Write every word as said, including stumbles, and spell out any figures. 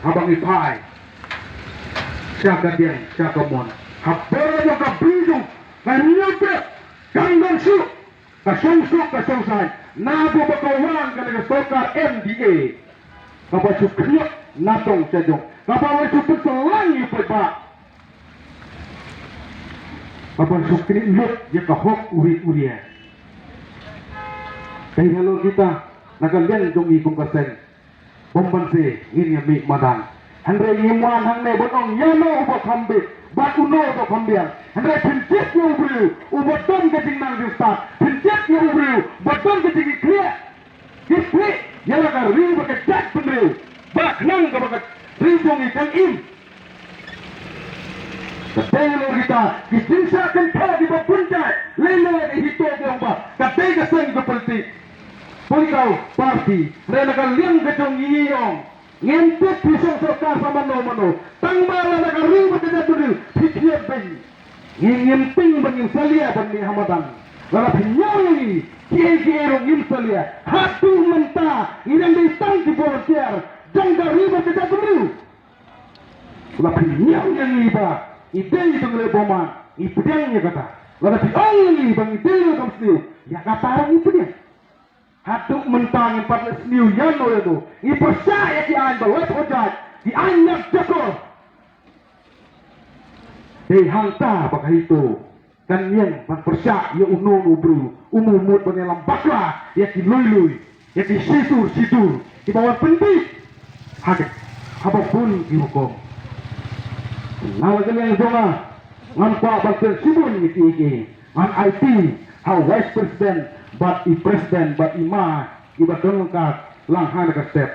Haba ngi phai sha ka dieng sha ka mon, ha bor jong ka bri jong ka hynñiew trep, kan don shuh ka shongsuk ka shongsaiñ, naduh ba ka wan kane ka sorkar M D A, kaba shu khñiot na jong sha jong, kaba wan shu pynsalang ïa u paidbah, kaba shu khñiot lut ïa ka hok u ri u rieh. Te halor kita, na ka liang jong ngi kum ka seng, bym banse ngin ïa mih madan. Hynrei ngim wan hangne ban ong ïano uba kham bit bad uno uba kham biang. Hynrei phin jied ïa u briew uba don ka jingnang jingstad, phin jied ïa u briew ba don ka jingkitkhlieh, kit khlieh ïa la ka ri bad ka jaitbynriew, ba khnang kaba ka ri jong ngi kan im. Ka dei halor kita ki jingshah kynthoh kiba bun jait, lei lei ka HITO ki ong ba ka dei ka seng ka politik, political party. Hynrei na ka liang ka jong ngi ngi ong, ngim tip phi shong sorkar sa mano mano, tang ba la na ka ri bad ka jaitbynriew phi khñiot beiñ. Ngi ngim tieng ba ngin salia ban mih ha madan. Lada phi ñiew ïa ngi, kiei kiei ruh ngim salia. Haduh mynta ngi dang dei tang ki volunteer jong ka ri bad ka jaitbynriew. Lada phi ñiew ïa ngi ba ngi dei ba ngi leh bymman, ngi pdiang ïa kata. Lada phi ong ïa ngi ba ngi dei ba kam sniew, ïa kata ruh ngi pdiang. Haduh mynta ngim pat leh sniew ïano ïano. Ngi pyrshah ïa ki aiñ ba lait hujat, ki aiñ ñiad jakor. Dei hangta ba ka HITO kan ïeng ban pyrshah ïa uno uno u briew, u mut ban ïalam bakla ïa ki lui lui, ïa ki shisur shisur kiba wan pynbeit ha ka, haba bun ki hukum. Na la ka liang jong nga, ngam kwah ban kren shibun ïa kiei kiei. Ngan aiti ha u vice president bad i president bad i ma iba don ryngkat lang ha kane ka step.